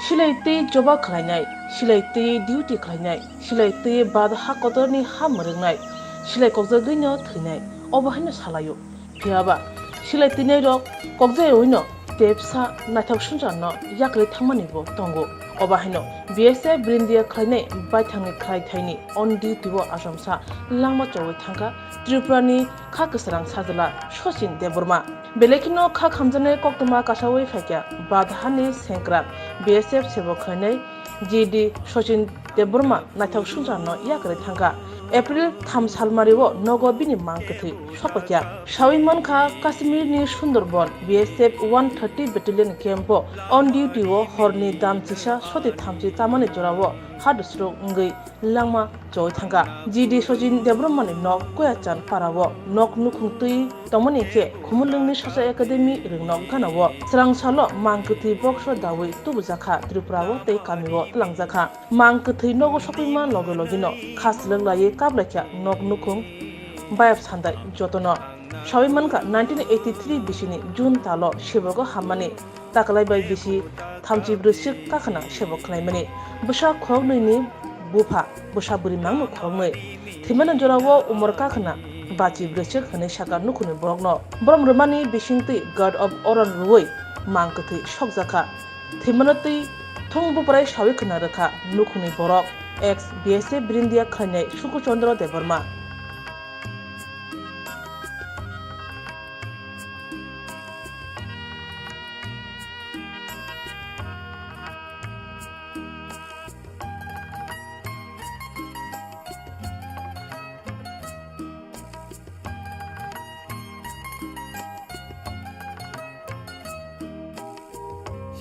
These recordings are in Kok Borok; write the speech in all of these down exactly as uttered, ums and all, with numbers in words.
Silai twi choba khlainai, silai twi duty khlainai, silai twi bad ha kotorni ha mwrwngnai, silai kokjagwino thwinai, obo haino salaio. Phiyaba, silai twinairok kokjagwino tei bwsa naithok swngcharno yakarwi thangmanibo tongo. Obo haino B S F birindia khlainai baithangni khlaithaini on duty-o achomsa langma chowi thangkha Tripurani kha kwsarang sajla Sachin Debbarma. Belai kheno kha khamjaknai koktwma kasawi phaikha Badhani sengkrak B S F sebok khlainai G D Sachin Debbarma naithok swngcharno yakarwi thangkha. April tham salmario nogo bini mang kwthwi sokpaikha. Sawi mankha Kashmirni Sundarban B S F one thirty Battalion camp-o on duty-o horni dam chisa soti thamchi chamani jorao hadusrok wngwi langma choi thangkha. G D Sachin Debbarmani nok Koyachan parao nok nukhung twi tongmani khe Khumulwngni Sasha Academy rwngnok ganao. Srang salo mang kwthwi boxo dawi tubujakha Tripurao tei kamio twlangjakha. Mang kwthwi nogo sokpima loge logino kha swlwk laiwi kaplaikha nok nukhung bayap sandai jotono. Sawi mankha nineteen eighty-three bisini June talo sebogo hammani taklai bai bisi thamchi bwrwisik kakhwna sebo khlaimani. Bwsa khoroknwini bupha, bwsa bwrwimangno khoroknwi. Thwimani jorao umor kakhwna bachi bwrwisik hwnwi saka nukhungni borokno. Borom rwmani bisingtwi God of Oron rwui mang kwthwi sokjakha. Thwimano twi thung buprai sawi khwna rwkha nukhungni borok, ex B S F birindia khlainai Suku Chandra Debbarma.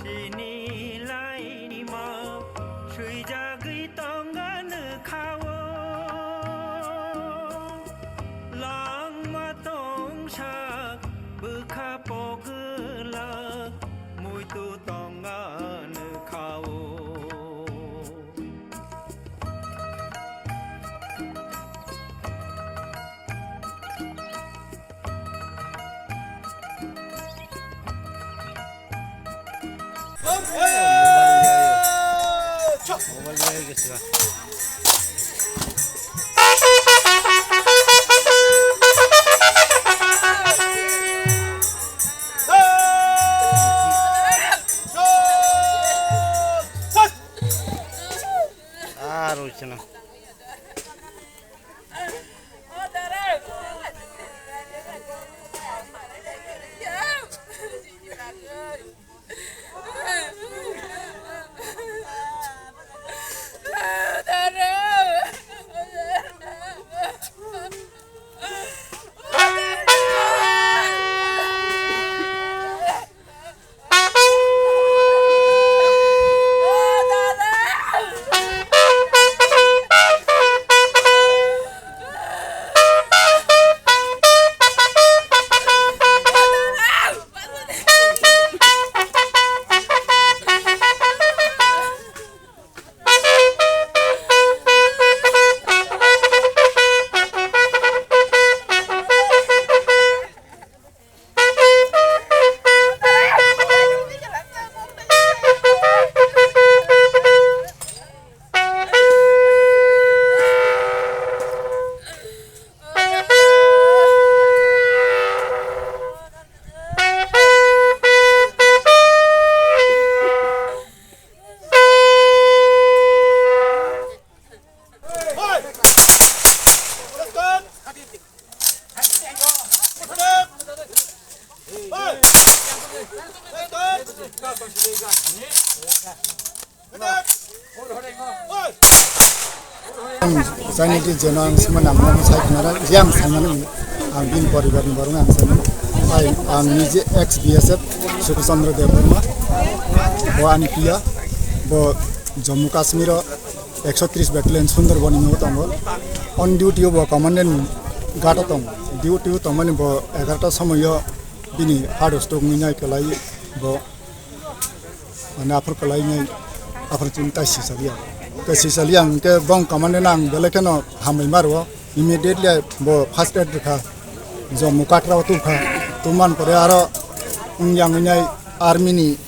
Sini laini ma swijagwi tonga nukha o. Langma tongsa bwkha pogwlak muitu tonga nukha o. Ah, roi chana. Ang jaini di jeno ang sima nang nang sai khna ra, je ang sai mani ang bini poribar ni borok ang sai mani. Ai ang nije ex B S F Suku Chandra Debbarma, bo ani piya, bo Jammu Kashmir o ekso tris Battalion Sundarban ni nogo tongo. On duty o bo commandant guard o tongo. Duty o tongmani bo egarota somoyo bini heart stroke wngwi nai kwlai bo. Ani aphuru kwlai nai aphuru chini tai sisaliya. Te sisaliya ang ke bong commandant ang belai kheno hambai maro. Immediately bo first aid rwkha. Jammu Katra o tubkha. Tubman pore aro wng yang wng nai army ni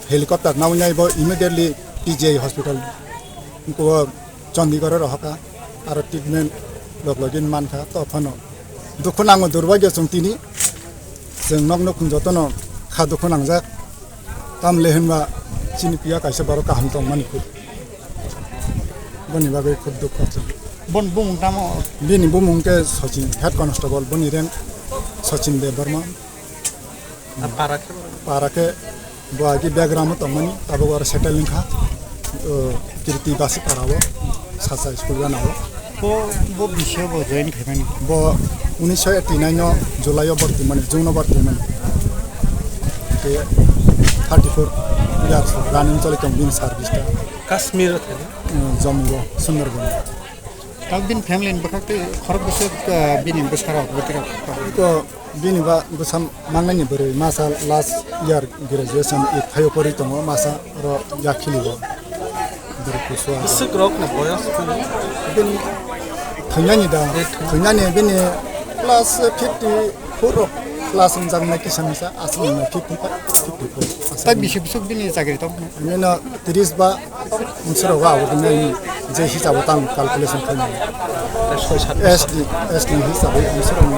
helicopter nawi nai bo immediately T G I hospital ko Chandigarh rohaka, aro treatment log login mankha, to phano dukhu nango, durbagyo chwng tini, chwng nok nukhung jotono kha dukhu nangjak, tamle hinba chini piya kaisa borok kaham tongmani khub, boni bagwi khub dukhu chwng. Bon bumung tamo? Bini bumung ke Sachin, head constable, boni rank Sachin Debbarma. Para khe? Para khe bo agi background o tongmani, tabuk oro settle wngkha, o, Kirti Basi para o, Sacha school gana o. Bo, bo bisi bo join khaimani? Bo unisho eighty nine o July o borti mani, June o borti mani. Ke thirty four years running choli tong bini service ta. Kashmir o thani? Jammu o, Sundarban. Tang bini family ni bwkhak tei khorok bwswk, ah, bini bwsarok bwtwirok. Ko bini ba bwsa mangnani bwrwi masa last year graduation i thaio pori tongo, masa ro yakhili o. Bwrwi kusua. Bwswk rok ni boyos kunu? Bini thwngnani da, eh, thwng- thwngnani bini plus fifty four rok plus wngjaknai kisa misa, aswk wngmani fifty five, fifty four. Tai bisi bwswk bini chakri tong? Bini no tris ba Msuro wa abo dine je hisabo tang calculation khaimani. Soi sat S D, S D hisabo msuro ni.